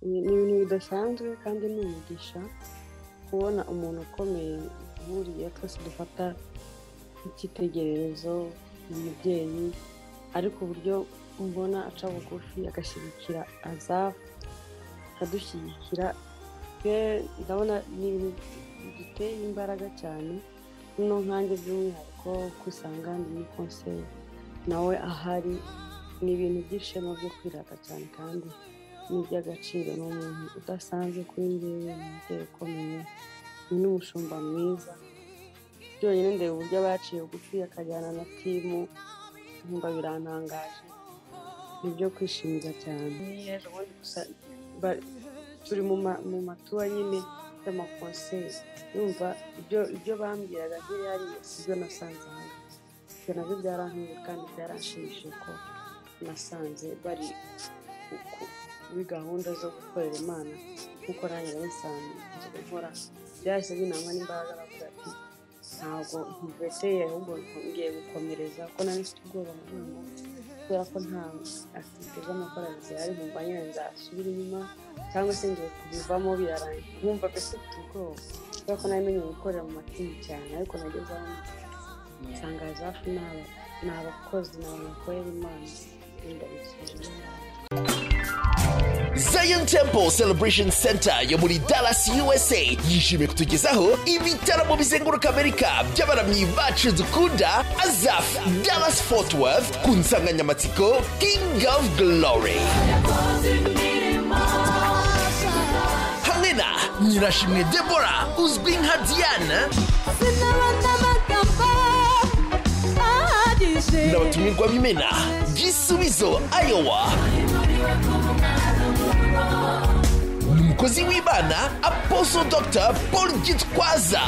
Ni ibintu bidasanzwe kandi ni umugisha kubona umuntu ukomeye nkuriya twese dufata nk'icyitegererezo, umubyeyi, ariko uburyo mbona aca bugufi agashyigikira Azafu, akadushyigikira, ndabona ni ibintu biduteye imbaraga cyane. No nkanjye by'umwihariko kwisanga ndi muri konseri nawe ahari, ni ibintu by'ishema byo kwirata cyane kandi ni iby'agaciro. Ni umuntu udasanzwe kuri njyewe, ni umubyeyi ukomeye, ni n'umushumba mwiza. Byonyine ndeba uburyo aba yaciye bugufi akajyana na timu, nkumva birantangaje, ni ibyo kwishimira cyane. Gusa turi mu matuwa nyine y'amakonseri, yumva ibyo bambwiraga nk'ihariye sibyo nasanze hano. Ibyo nabyo byarantunguye kandi byaranshimishije ko nasanze bari muri gahunda zo gukorera Imana nk'uko nanjye nari nsanzwe nkora. Byahise binampa n'imbaraga, bavuga ati ntabwo ntiveteye ahubwo ngiye gukomereza, ko nari mfite ubwoba mu ngo kubera ko nta activité z'amakorali zihari, nkumva nyine nzasubira inyuma cyangwa se ngiye kubivamo birarangiye, nkumva mbese mfite ubwoba kubera ko nari menyereye gukorera mu matimu cyane. Ariko nageze aho nsanga Azafu ni abakozi, ni abantu bakorera Imana, ndabisubiramo. Zion Temple Celebration Center yo muri Dallas, USA yishimiye kutugezaho ibitaramo bizenguruka Amerika by'abaramyi bacu dukunda Azaf Dallas Fort Worth ku nsanganyamatsiko King of Glory, hamwe na Nyirashimwe Debora uzwi nka Diane Sinabona amagambo ahagije. N'abatumirwa b'imena Gisubizo Iowa, umukozi w'Imana Apostle Dr Paul Gitwaza.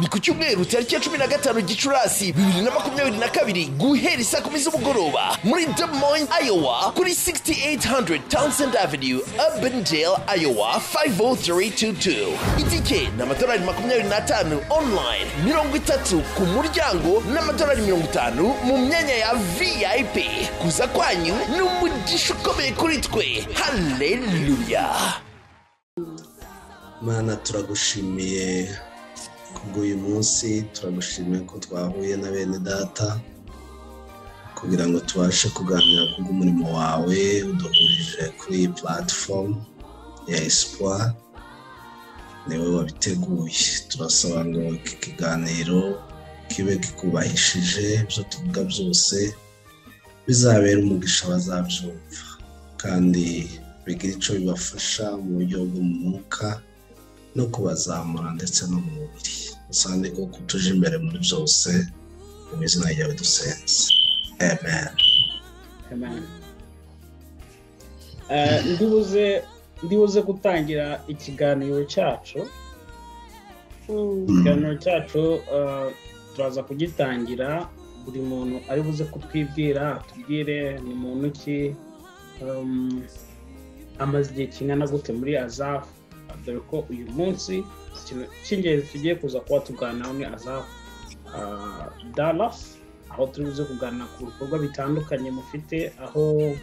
Ni ku cyumweru tariki ya 15 Gicurasi 2022 guhera isaa 10 z'umugoroba muri Des Moines, Iowa, kuri 6800 Townsend Avenue, Urbandale, Iowa 50322. Itike ni amadolari 25 online, 30 ku muryango n'amadolari 50 mu myanya ya VIP. Kuza kwanyu ni umugisha ukomeye kuri twe. Haleluya! Mana, turagushimiye kubw'uyu munsi, turagushimiye ko twahuye na bene data kugira ngo tubashe kuganira kubw'umurimo wawe uduhurije kuri iyi platform ya Espoir. Niwe wabiteguye. Turasaba ngo iki kiganiro kibe kikubahishije, ibyo tuvuga byose bizabera umugisha bazabyumva kandi bigira icyo bibafasha mu buryo bwo mu mwuka no kubazamura ndetse no mu mubiri. Usanga ko kutuje imbere muri byose, mu izina ryawe dusenze, amen. Amen. Ndibuze gutangira ikiganiro cyacu. Ikiganiro cyacu turaza kugitangira buri muntu ari buze kutwibwira, atubwire ni muntu ki, amaze igihe kingana gute muri Azafu, dore ko uyu munsi ikintu cy'ingenzi tugiye kuza kuba tuganiraho ni Azafu Dallas, aho turi buze kuganira ku bikorwa bitandukanye mufite, aho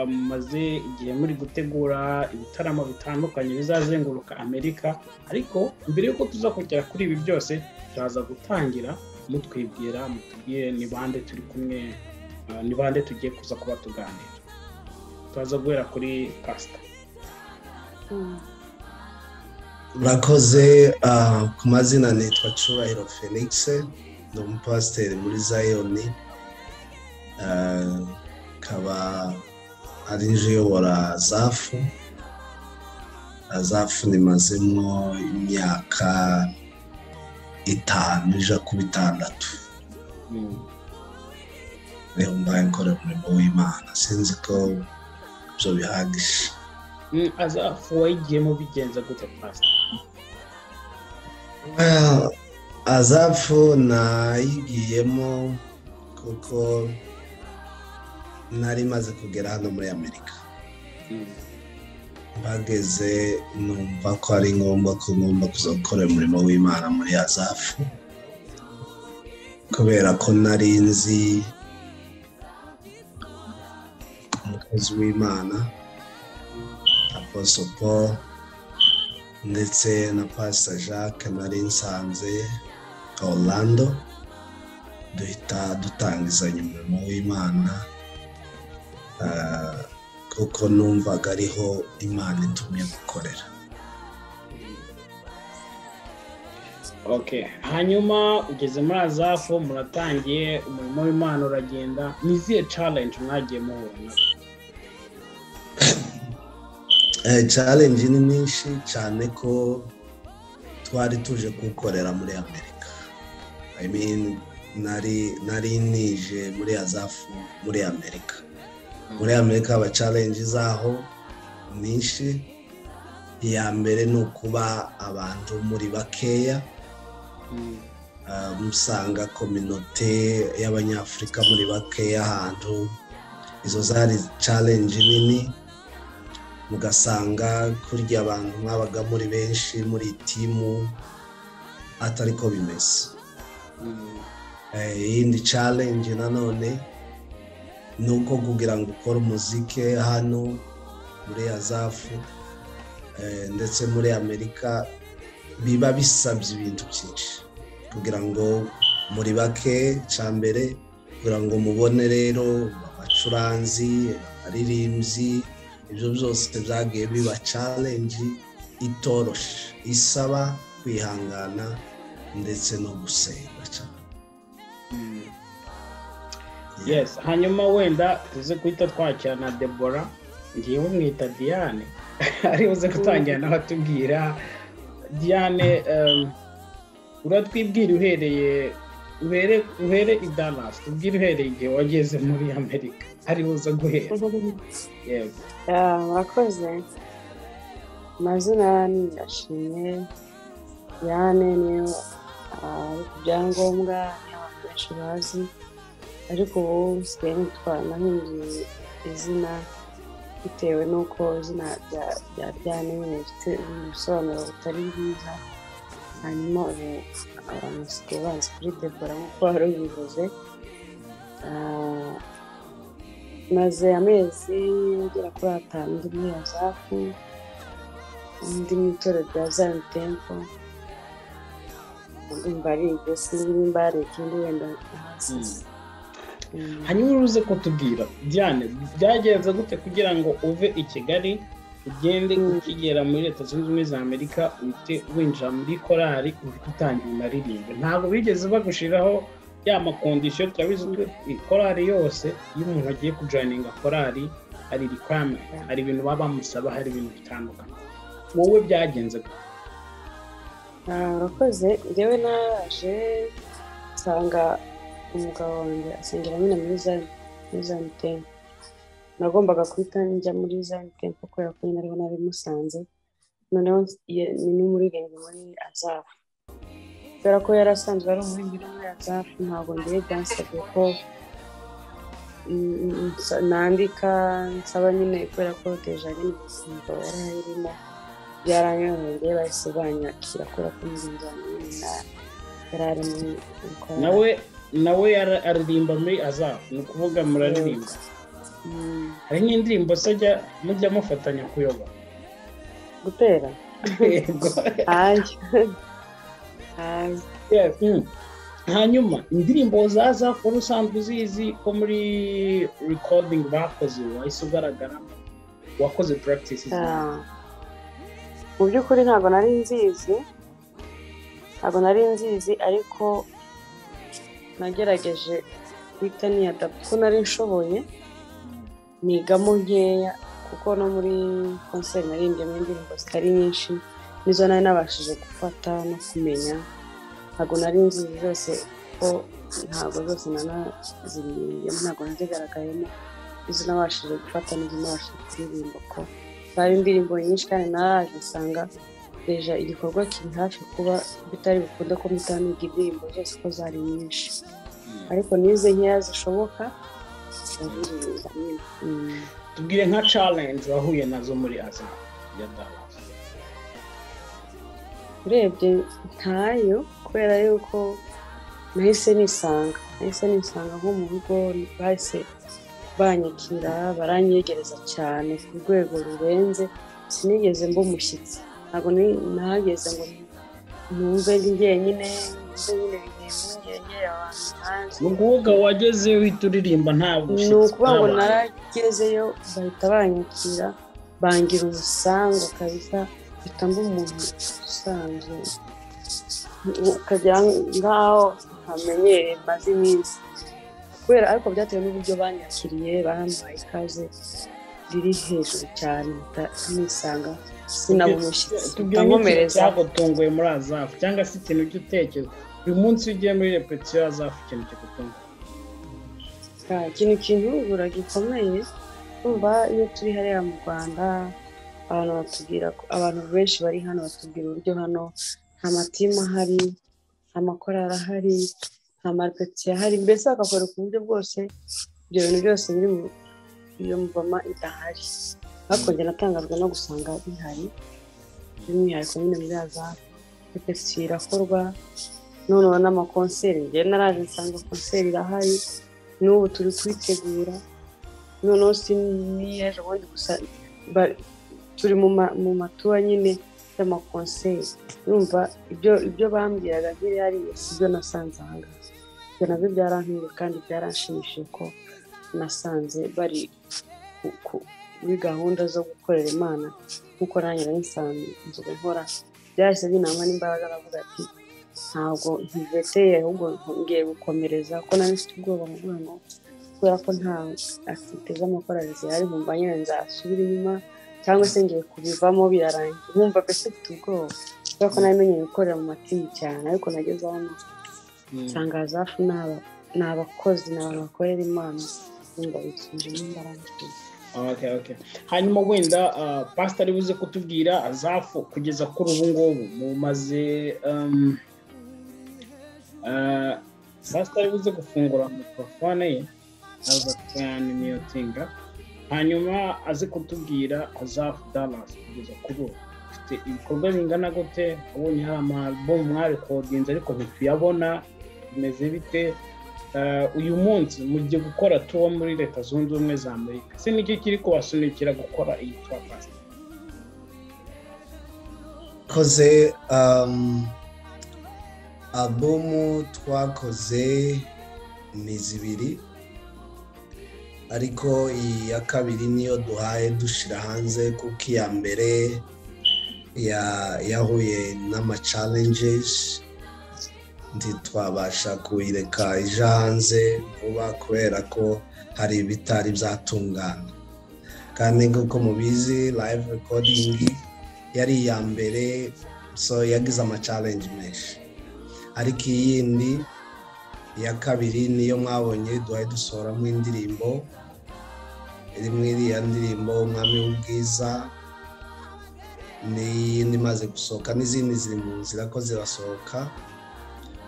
mumaze igihe muri gutegura ibitaramo bitandukanye bizazenguruka Amerika. Ariko mbere y'uko tuza kugera kuri ibi byose, turaza gutangira mutwibwira, mutubwire ni bande turi kumwe, ni bande tugiye kuza kuba tuganira. Turaza guhera kuri pasita. Murakoze. Ku mazina nitwa Cyubahiro Felix, ni umupasiteri muri Zayoni, kaba ari nje uyobora Azafu. Azafu nimazemo imyaka 5 ija kuba 6. Niho mbaye nkora umurimo w'Imana, sinzi ko ibyo bihagije. Azafu wayigiyemo bigenza gute, pasita? Well, Azafu nayigiyemo kuko nari maze kugera hano muri Amerika. Mpageze numva ko ari ngombwa ko ngomba kuza gukora umurimo w'Imana muri Azafu, kubera ko nari nzi Umukozi w'Imana Apostle Paul ndetse na Pastor Jacques nari nsanze Orlando, duhita dutangizanya umurimo w'Imana, kuko numvaga ariho Imana itumye gukorera. Okay, hanyuma ugeze muri Azafu, muratangiye umurimo w'Imana uragenda, ni izihe challenge mwagiye muhura nazo? Challenge ni nyinshi cyane ko twari tuje kuwukorera muri Amerika. I mean, nari nije muri Azafu muri Amerika. Muri Amerika haba challenge zaho nyinshi. Iya mbere ni ukuba abantu muri bakeya, musanga kominote y'Abanyafurika muri bakeya ahantu, izo zari challenge nini. Mugasanga kurya abantu mwabaga muri benshi muri timu atari ko bimeze. Iyindi challenge nanone ni uko kugira ngo ukore umuziki hano muri Azafu ndetse muri Amerika biba bisabye ibintu byinshi kugira ngo muri bake, cya mbere kugira ngo mubone rero abacuranzi, abaririmbyi, ibyo byose byagiye biba challenge itoroshe, isaba kwihangana ndetse no gusenga cyane. Yes, hanyuma wenda tuze guhita twakira na Debora, ngiye umwita Diane, ari buze gutangira nawe atubwira. Diane, uratwibwira uhereye uhere i Dallas, tubwire uhereye igihe wageze muri Amerika, ari buze guhera. Yego. Murakoze. Amazina ni Ndashimye Diane, niyo ari ku byangombwa, niyo abantu benshi bazi, ariko ubu nsigaye nitwa, nahinduye izina bitewe n'uko izina rya Diane nyine rifite ubusobanuro butari bwiza. Hanyuma ubu abantu basigaye banzi kuri Debora nk'uko wari ubivuze. Maze amezi agera kuri 5 ndi muri Azafu, ndi mu itorero rya Zion Temple. Ndumva ari ibyo, sinzi nimba hari ikindi wenda hasi. Hanyuma uruze kutubwira Diane, byagenze gute kugira ngo uve i Kigali ugende, ukigera muri Leta Zunze Ubumwe za Amerika uhite winjira muri korali, uhite utangira unaririmbe? Ntabwo bigeze bagushiraho ya ma condition? Turabizi ko korali yose, iyo umuntu agiye kujoininga korali, hari requirement, hari ibintu baba bamusaba, hari ibintu bitandukanye. Wowe byagenze gute? Urakoze. Njyewe naje nsanga umugabo wanjye asengera nyine muri Zion Temple. Nagombaga guhita njya muri Zion Temple kubera ko nyine ariho nari musanze. Noneho ni n'umuririmbyi muri Azafu. Kubera ko yari asanzwe ari umuririmbyi muri Azafu, ntabwo ngiye byansabye ko nandika nsaba nyine, kubera ko déjà nyine umugabo yari ayirimo, byaranyoroheye, bahise banyakira kubera ko mugenzi wanjye nyine yari ari muri korali. Nawe aririmba muri Azafu, ni ukuvuga muraririmba? Hari nk'indirimbo se ajya mujya mufatanya kuyoba? Gutera? Yego. Ayo ayo. Yes. Hanyuma indirimbo za Azafu wari usanzwe uzizi, ko muri recording bakoze wahise ugaragaramo, wakoze practice? Mu by'ukuri ntabwo nari nzizi, ntabwo nari nzizi, ariko nagerageje guhita niyadapta ko nari nshoboye, nigamo nkeya, kuko no muri concert naririmbyemo indirimbo zitari nyinshi, nizo nari nabashije gufata no kumenya. Ntabwo nari nzizi zose, ko ntabwo zose nanaziririmbyemo, ntabwo nazigaragayemo. Izo nabashije gufata n'izo nabashije kuririmba, ko zari indirimbo nyinshi, kandi naraje nsanga déjà igikorwa kiri hafi kuba, bitari bukunde ko mpita niga indirimbo zose ko zari nyinshi, ariko nize nkeya zishoboka, ndaziririmba nyine. Tubwire nka challenge wahuye nazo muri Azafu ya Dallas. Urebye ntayo, kubera yuko nahise nisanga nko mu rugo, bahise Banyakira, baranyegereza cyane ku rwego rurenze. Sinigeze mba umushyitsi, ntabwo nahageze ngo numve ndi njyenyine, numve nyine binteye impungenge abantu hanze. Ni ukuvuga wageze uhita uririmba nta Ni bushyitsi ukuvuga ngo bwabaye. Naragezeyo bahita banyakira, bangira umusango kabisa, mpita mba umuntu usanzwe, ukagira nk'aho ntamenyereye maze iminsi kubera. Ariko byatewe n'uburyo banyakiriye, bampaye ikaze riri hejuru cyane, mpita nisanga, sinaba umushyitsi, Tubwire mpita nk'ikintu nkomereza. cyagutunguye muri Azafu, cyangwa se ikintu ujya utekereza uyu munsi iyo ugiye muri repetisiyo ya Azafu, ikintu kigutunguye. Ikintu kintungura gikomeye, urumva iyo turi hariya mu Rwanda, abantu batubwira ko, abantu benshi bari hano batubwira uburyo hano nta matimu ahari, nta makorari ahari, nta marepetisiyo ahari, mbese bakakwereka uburyo bwose ibyo bintu byose biri mu iyo muvoma idahari. Ariko njye natangajwe no gusanga bihari, by'umwihariko nyine muri Azafu repetisiyo irakorwa, noneho n'amakonseri, njye naraje nsanga konseri irahari, n'ubu turi kuyitegura. Noneho si n'ejo bundi gusa, turi mu matuwa nyine y'amakonseri. Urumva ibyo bambwiraga nkiri hariya si byo nasanze aha ngaha. Ibyo nabyo byarantunguye kandi byaranshimishije ko nasanze bari muri gahunda zo gukorera Imana nk'uko nanjye nari nsanzwe nkora. Byahise binampa n'imbaraga, aravuga ati ntabwo ntiveteye, ahubwo ngiye gukomereza, ko nari mfite ubwoba nkuvuga ngo kubera ko nta activité z'amakorali zihari, nkumva nyine nzasubira inyuma cyangwa se ngiye kubivamo birarangiye, nkumva mbese mfite ubwoba kubera ko nari menyereye gukorera mu matimu cyane. Ariko nageze hano nsanga Azafu ni abakozi, ni abantu bakorera Imana, nkumva binsubijemo imbaraga. Okay. Hanyuma wenda pastor ari buze kutubwira Azafu kugeza kuri ubu ngubu mumaze pastor ari buze gufungura mikorofone ye, aza kuyanimiyutinga, hanyuma aze kutubwira Azafu Dallas kugeza kuri ubu ifite ibikorwa bingana gute. Abonye hari ama-album mwarekodinze ariko ntituyabona, bimeze bite? Uyu munsi mugiye gukora tour muri Leta Zunze Ubumwe za Amerika, se nicyo kiri kubasunikira gukora iyi tour, pastor? Koze alubumu twakoze ni zibiri, ariko iya kabiri niyo duhaye dushira hanze, kuko iya mbere yahuye n'ama challenges, ntitwabasha kuyireka ija hanze vuba kubera ko hari ibitari byatungana. Kandi nk'uko mubizi, live recording yari iya mbere, so yagize ama challenge menshi. Ariko iyindi iya kabiri niyo mwabonye duhaye dusohoramo indirimbo iri muri iriya ndirimbo Umwami w'Ubwiza, n'iyindi imaze gusohoka, n'izindi ziri mu nzira ko zirasohoka,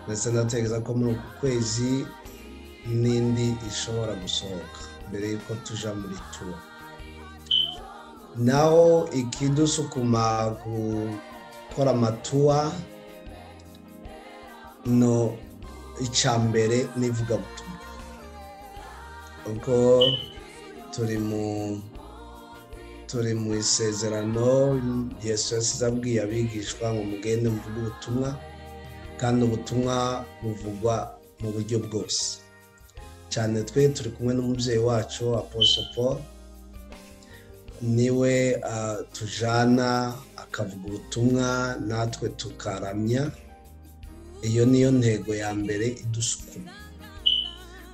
ndetse ndatekereza ko muri uku kwezi n'indi ishobora gusohoka mbere y'uko tuja muri tour. Naho ikidusukuma gukora amatuwa no icya mbere n'ivugabutumwa, kuko turi mu isezerano Yesu yasize abwiye abigishwa ngo mugende muvuge ubutumwa, kandi ubutumwa buvugwa mu buryo bwose. Cyane twe turi kumwe n'umubyeyi wacu Apostle Paul, niwe tujana akavuga ubutumwa natwe tukaramya. Iyo niyo ntego ya mbere idusukuma,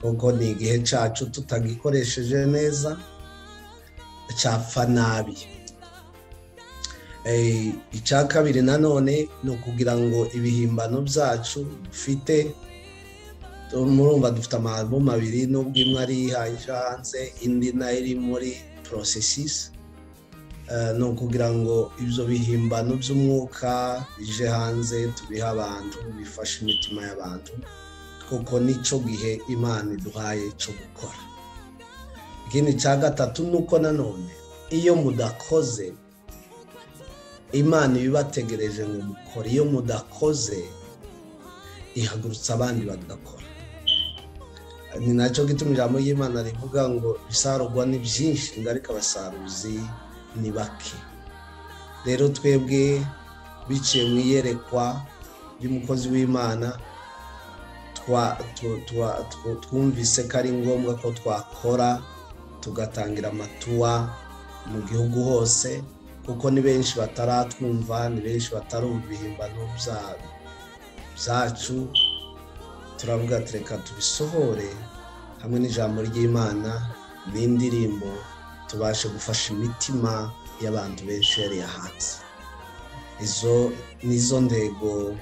kuko ni igihe cyacu tutagikoresheje neza cyapfa nabi. Icya kabiri nanone ni ukugira ngo ibihimbano byacu dufite, murumva dufite ama-album abiri, nubwo imwe ari ihaye hanze, indi nayo iri muri processus, ni ukugira ngo ibyo bihimbano by'umwuka bije hanze, tubihe abantu, bifashe imitima y'abantu, kuko nicyo gihe Imana iduhaye cyo gukora. Ikindi cya gatatu ni uko nanone iyo mudakoze, Imana ibibategereje ngo mukore. Iyo mudakoze, ihagurutsa abandi bagakora. Ni nacyo gituma ijambo ry'Imana rivuga ngo ibisarurwa ni byinshi ariko abasaruzi ni bake. Rero twebwe biciye mu iyerekwa ry'umukozi w'Imana twumvise ko ari ngombwa ko twakora tugatangira amatuwa mu gihugu hose, kuko ni benshi bataratwumva, ni benshi batarumva ibihimbano byacu. Turavuga reka tubisohore hamwe n'ijambo ry'Imana n'indirimbo, tubashe gufasha imitima y'abantu benshi yari hanze. Izo nizo ndego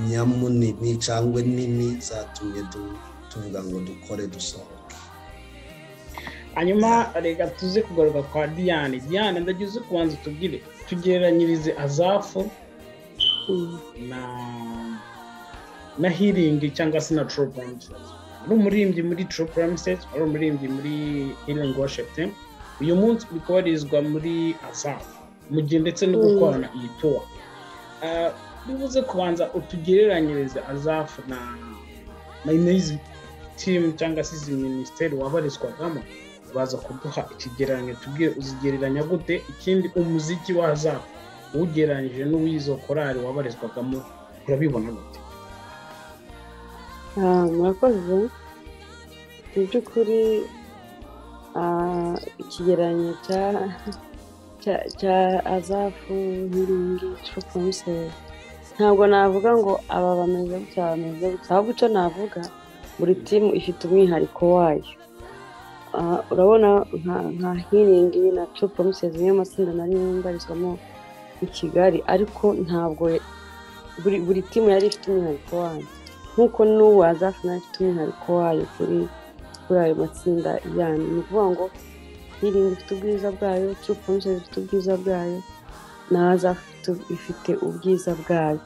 nyamunini cyangwa nini zatumye tuvuga ngo dukore dusohoke. Hanyuma reka tuze kugaruka kwa Diane. Diane, ndagize kubanza tubwire, tugereranyirize Azafu na Healing cyangwa se na True Promises. Ari umuririmbyi muri True Promises, ari umuririmbyi muri Healing Worship Team, uyu munsi uri kubarizwa muri Azafu mu gihe ndetse no gukorana iyi tour. Bivuze kubanza utugereranyirize Azafu na n'izi team cyangwa se izi minisiteri wabarizwagamo, baza kuduha ikigereranyo, tubwire uzigereranya gute. Ikindi, umuziki wa Azafu uwugereranyije n'uw'izo korali wabarizwagamo urabibona gute? Murakoze. Mu by'ukuri ikigereranyo cya Azafu, Healing, True Promises, ntabwo navuga ngo aba bameze gutya bameze gutya, ahubwo icyo navuga buri timu ifite umwihariko wayo. Urabona nka Healing na True Promises niyo matsinda nari mbarizwamo i Kigali, ariko ntabwo buri timu yari ifite umwihariko wayo, nk'uko n'ubu Azafu nayo ifite umwihariko wayo kuri ayo matsinda yandi. Ni ukuvuga ngo Healing ifite ubwiza bwayo, True Promises ifite ubwiza bwayo, na Azafu ifite ubwiza bwayo.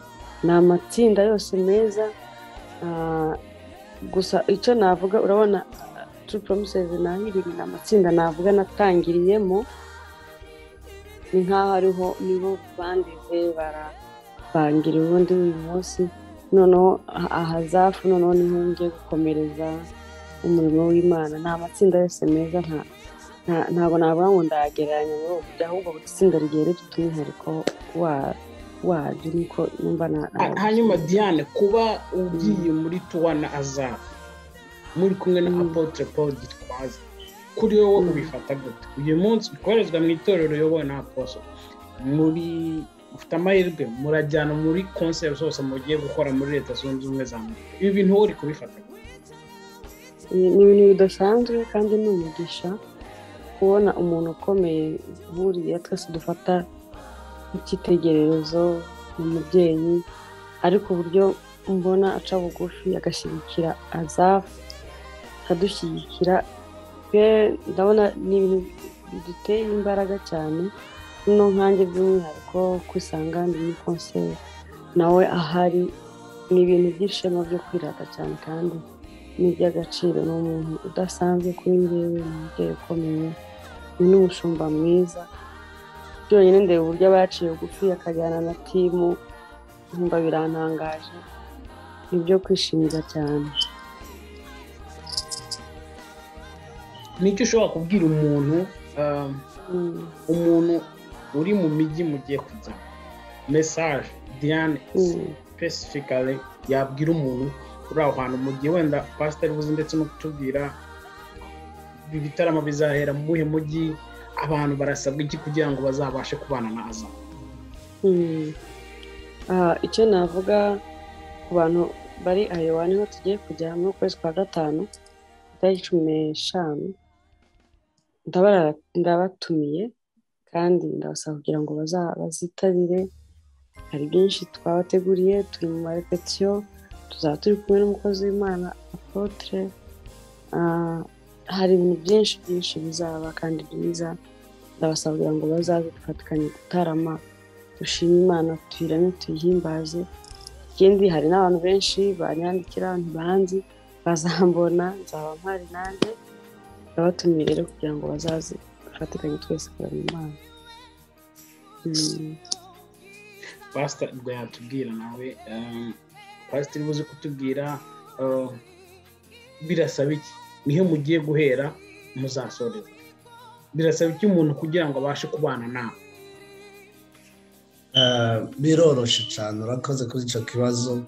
Ni amatsinda yose meza. Gusa icyo navuga, urabona True Promises na Healing ni amatsinda navuga natangiriyemo, ni nk'aho ariho nibo bandize barabangira ubundi uyu munsi. Noneho Azafu noneho niho ngiye gukomereza umurimo w'Imana. Ni amatsinda yose meza, ntabwo navuga ngo ndayagereranya muri ubu buryo, ahubwo buri tsinda rigiye rifite umwihariko waryo, niko numva. Hanyuma Diane, kuba ugiye muri tour na Azafu muri kumwe na Apotre Paul Gitwaza, kuri wowe ubifata gute? Uyu munsi ukorezwa mu itorero uyobowe na Apostle, muri ufite amahirwe murajyana muri concert zose mugiye gukora muri Leta Zunze Ubumwe za Amerika, ibi bintu wowe uri kubifata gute? Ni ibintu bidasanzwe kandi ni umugisha kubona umuntu ukomeye buriya twese dufata nk'icyitegererezo, ni umubyeyi, ariko uburyo mbona aca bugufi agashyigikira Azafu, akadushyigikira pe, ndabona ni ibintu biduteye imbaraga cyane. No nkanjye by'umwihariko kwisanga ndi muri concert nawe ahari, ni ibintu by'ishema byo kwirata cyane kandi ni iby'agaciro. Ni umuntu udasanzwe kuri njyewe, ni umubyeyi ukomeye, ni n'umushumba mwiza. Byonyine ndeba uburyo aba yaciye bugufi akajyana na timu, nkumva birantangaje, ni ibyo kwishimira cyane. Nicyo ushobora kubwira umuntu umuntu uri mu mijyi mugiye kujya, message Diane specifically yabwira umuntu uri aho hantu mu gihe wenda pastor buzi ndetse no kutubwira ibitaramo bizahera mu buhe mujyi, abantu barasabwa iki kugira ngo bazabashe kubana na Azafu? Icyo navuga ku bantu bari Iowa niho tugiye kujya mu kwezi kwa 5 itariki 15, ndabatumiye kandi ndabasaba kugira ngo bazitabire. Hari byinshi twabateguriye, turi mu marepetiyo, tuzaba turi kumwe n'umukozi w'Imana Apotre. Hari ibintu byinshi byinshi bizaba kandi byiza, ndabasaba kugira ngo bazaze dufatikanye gutarama, dushime Imana, tuyirame, tuyihimbaze. Ikindi hari n'abantu benshi banyandikira ntibanzi, bazambona, nzaba mpari nanjye. Ndabatumiye rero kugira ngo bazaze dufatikanye twese kuramya Imana. Pastor ubwo yatubwira nawe, Pastor buze kutubwira Birasaba iki? Niho mugiye guhera muzasoreza. Birasaba iki umuntu kugira ngo abashe kubana nawe? Biroroshe cyane, urakoze kuri icyo kibazo.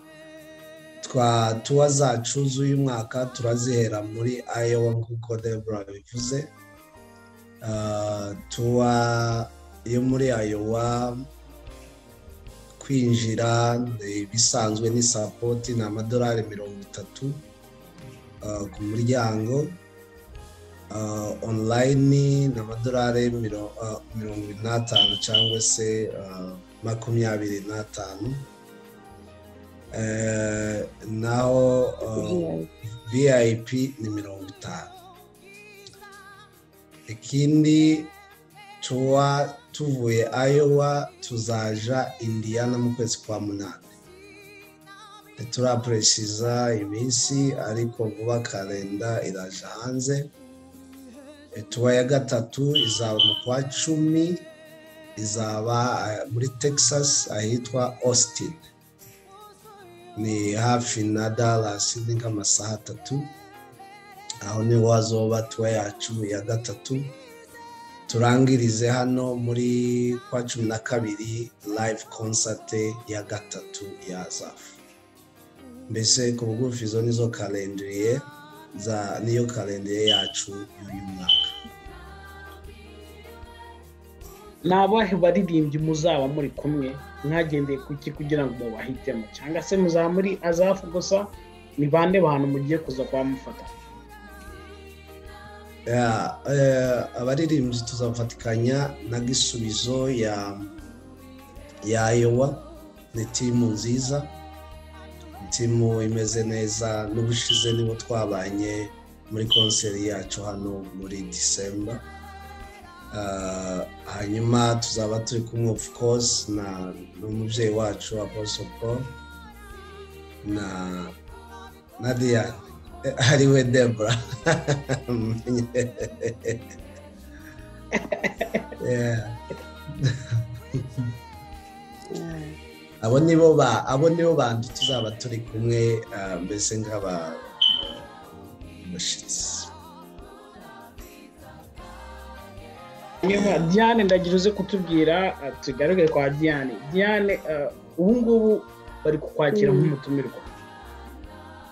Twa tour zacu z'uyu mwaka turazihera muri Iowa nk'uko Deborah bivuze. Tour yo muri Iowa kwinjira ibisanzwe ni support, ni $30 ku muryango. Online ni $75 cyangwa se 25. Naho VIP ni 50. Ikindi tour tuvuye Iowa tuzaja Indiana mu kwezi kwa 8. Turapresiza iminsi ariko vuba kalenda iraja hanze. Tour ya gatatu izaba mu kwa 10, izaba muri Texas ahitwa Austin, ni hafi na Dallas, ni nk'amasaha 3. Aho niho hazoba tour yacu ya gatatu. Turangirize hano muri kwa 12 live concert ya gatatu ya Azaph. Mbese ku bugufi izo nizo calendrier za niyo calendrier yacu y'uyu mwaka. Ni abahe baririmbyi muzaba muri kumwe? Mwagendeye kuki kugira ngo mubahitemo? Cyangwa se muzaba muri Azaph gusa? Ni bande bantu mugiye kuza kwa mufata? Abaririmbyi tuzafatikanya na Gisubizo ya Iowa. Ni timu nziza, timu imeze neza. N'ubushize nibo twabanye muri konseri yacu hano muri December. Hanyuma tuzaba turi kumwe of course na n'umubyeyi wacu Apostle Paul na Diane ariwe Deborah. Abo nibo bantu tuzaba turi kumwe, mbese nk'aba bashyitsi. Diane, ndagira uze kutubwira, tugaruke kwa Diane. Diane, ubu ngubu bari kukwakira nk'umutumirwa,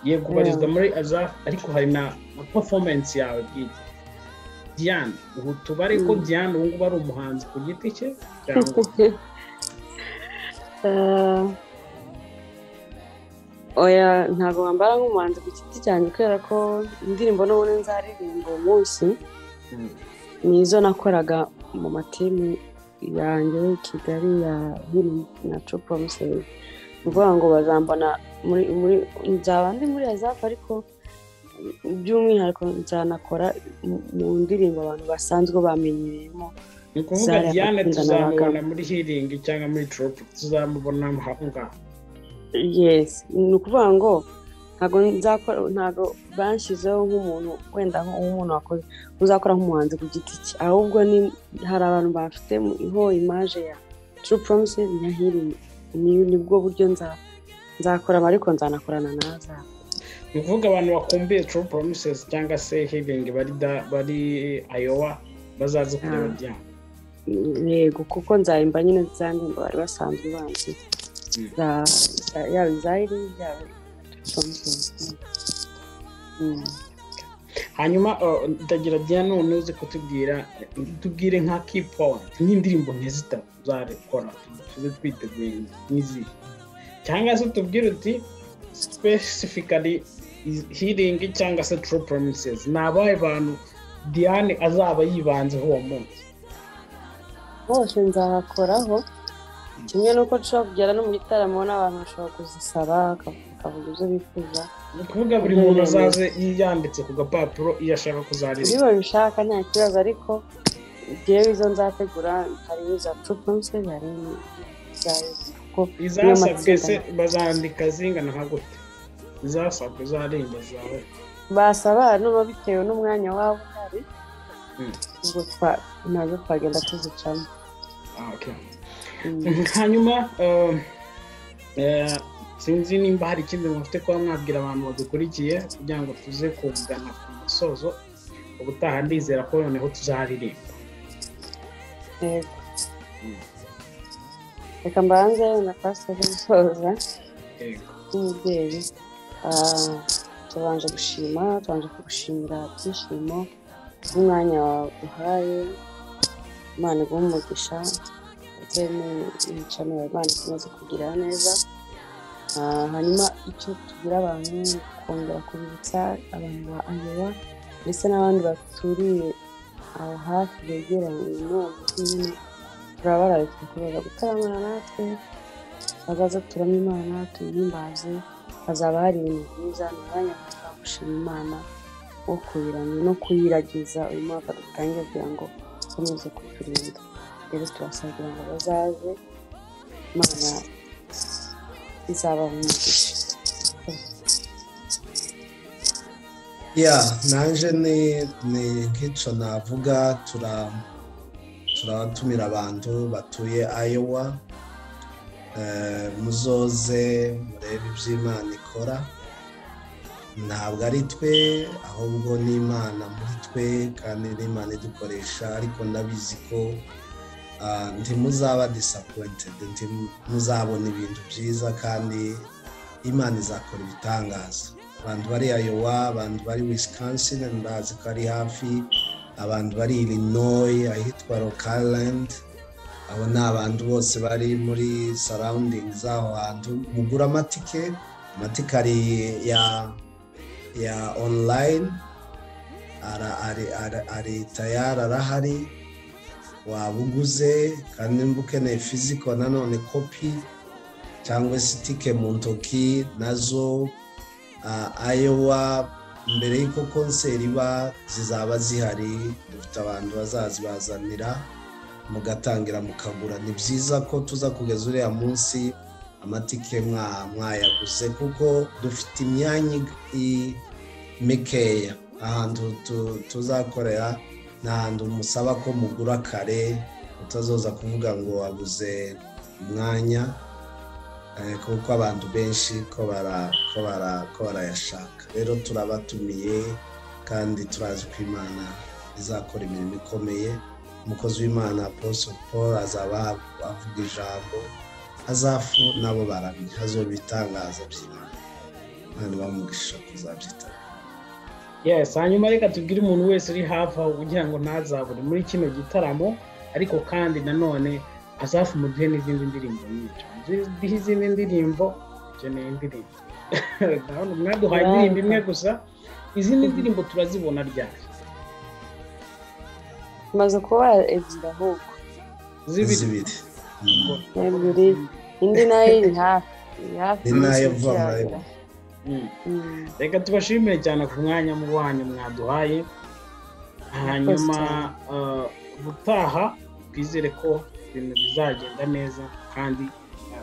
yego kubarizwa muri Azaph, ariko hari na performance yawe bwite. Diane, ubu tubare ko Diane ubu ngubu ari umuhanzi ku giti cye cyangwa? Oya, ntabwo wambara nk'umuhanzi ku giti cyanjye, kubera ko indirimbo n'ubundi nzaririmba uwo munsi nizo nakoraga mu matimu yanjye i Kigali ya Healing na True Promises. Ni ukuvuga ngo bazambona muri nzaba ndi muri Azaph, ariko by'umwihariko nzanakora mu ndirimbo abantu basanzwe bamenyereyemo. Ni ukuvuga Diane tuzamubona muri Healing cyangwa muri True, tuzamubona aho ngaho. Yes, ni ukuvuga ngo ntabwo nzakora, ntabwo banshyizeho nk'umuntu wenda nk'umuntu wakoze uzakora nk'umuhanzi ku giti cye, ahubwo ni hari abantu bafite iho image ya True Promises na Healing, nibwo buryo nzakora, ariko nzanakorana na Azaph. Ni ukuvuga abantu bakumbuye True Promises cyangwa se Healing bari Iowa bazaze kureba Diane. Yego, kuko nzahimba nyine za ndirimbo bari basanzwe banzi, yaba iza Healing yaba Promises. Hanyuma ndagira Diane none uze kutubwira, tubwire nka key point nk'indirimbo nk'izitatu uzarekora tuze twiteguye nk'izihe, cyangwa se tubwire uti specifically Healing cyangwa se True Promises, ni abahe bantu Diane azaba yibanzeho uwo munsi? Bose nzahakoraho, kimwe n'uko nshobora kugera no mu gitaramo n'abantu bashobora kuzisaba bakavuga ibyo bifuza. Ni ukuvuga buri muntu azaze yiyanditse ku gapapuro iyo ashaka kuzaririmba. Iyo babishaka nta kibazo, ariko njyewe izo nzategura hari iza True Promises, hari iza izasabwe se bazandika zingana nka gute? Izasabwe zarenga zawe basaba n'uba bitewe n'umwanya wabo uhari, ubwo nazo twagenda tuzicamo. Hanyuma Sinzi nimba hari ikindi mufite kuba mwabwira abantu badukurikiye kugira ngo tuze kugana ku musozo. Ubutaha ndizera ko noneho tuzaririmba. Yego, reka mbanze na pasiteri gusoza. Nk'umubyeyi tubanje gushima, tubanje kugushimira ibyishimo bw'umwanya waduhaye. Imana iguhe umugisha ndetse n'imicano, Imana ikomeze kugira neza. Hanyuma icyo tubwira abantu, kongera kubibutsa abantu ba Iowa ndetse n'abandi baturiye aho hafi begeranye n'uwo mujyi nyine, turabararika kuza gutaramana natwe. Bazaza turamye Imana, tuyihimbaze, hazaba hari ibintu byiza. Ni umwanya mwiza wo gushima Imana, wo kuyiramya no kuyiragiza uyu mwaka dutangiye kugira ngo ukomeze kuturinda. Rero turasaba kugira ngo bazaze, Imana izabaha umugisha. Ya, nanje ni nk'icyo navuga. Turabatumira abantu batuye Iowa, muzoze murebe ibyo Imana ikora. Ntabwo ari twe, ahubwo ni Imana muri twe, kandi n'Imana idukoresha. Ariko ndabizi ko ntimuzaba disappointed, ntimuzabona ibintu byiza, kandi Imana izakora ibitangaza. Abantu bari Iowa, abantu bari Wisconsin, ndazi ko ari hafi, abantu bari Illinois ahitwa Rock Island, abo ni abantu bose bari muri surrounding z'aho hantu. Mugura amatike, amatike ari ya online, ari tayari, arahari, waba uguze. Kandi nimba ukeneye physical nanone kopi cyangwa se itike mu ntoki nazo, Iowa mbere y'uko konseri iba zizaba zihari. Dufite abantu bazazibazanira, mugatangira mukagura. Ni byiza ko tuza kugeza uriya munsi amatike mwayaguze, kuko dufite imyanya mikeya ahantu tuzakorera. Ni ahantu musaba ko mugura kare, utazoza kuvuga ngo wabuze umwanya, kuko abantu benshi ko barayashaka. Rero turabatumiye, kandi turazi ko Imana izakora imirimo ikomeye. Umukozi w'Imana Apostle Paul azaba avuga ijambo, azafu nabo baramye, hazoba ibitangaza by'Imana. Imana ibamugisha kuzabyitaba. Yes, hanyuma reka tubwire umuntu wese uri hafi aho kugira ngo ntazabure muri kino gitaramo. Ariko kandi nanone Azafu muduhe n'izindi ndirimbo nyinshi, muduhe izindi ndirimbo, dukeneye indirimbo. Ndabona mwaduhaye indirimbo imwe gusa, izindi ndirimbo turazibona ryari? Tumaze kuba ebyiri ahubwo. Zibiri. Ebyiri, indi nayo iri hafi. Ni nayo vuba. Reka tubashimire cyane ku mwanya wanyu mwaduhaye. Hanyuma ubutaha twizere ko ibintu bizagenda neza, kandi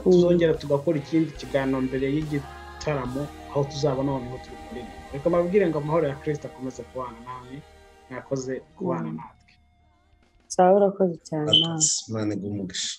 tuzongera tugakora ikindi kiganiro mbere y'igitaramo, aho tuzaba noneho turi kuririmba. Reka mbabwire ngo amahoro ya Kristo akomeze kubana namwe. Mwakoze kubana natwe. Sawa, urakoze cyane. Imana iguhe umugisha.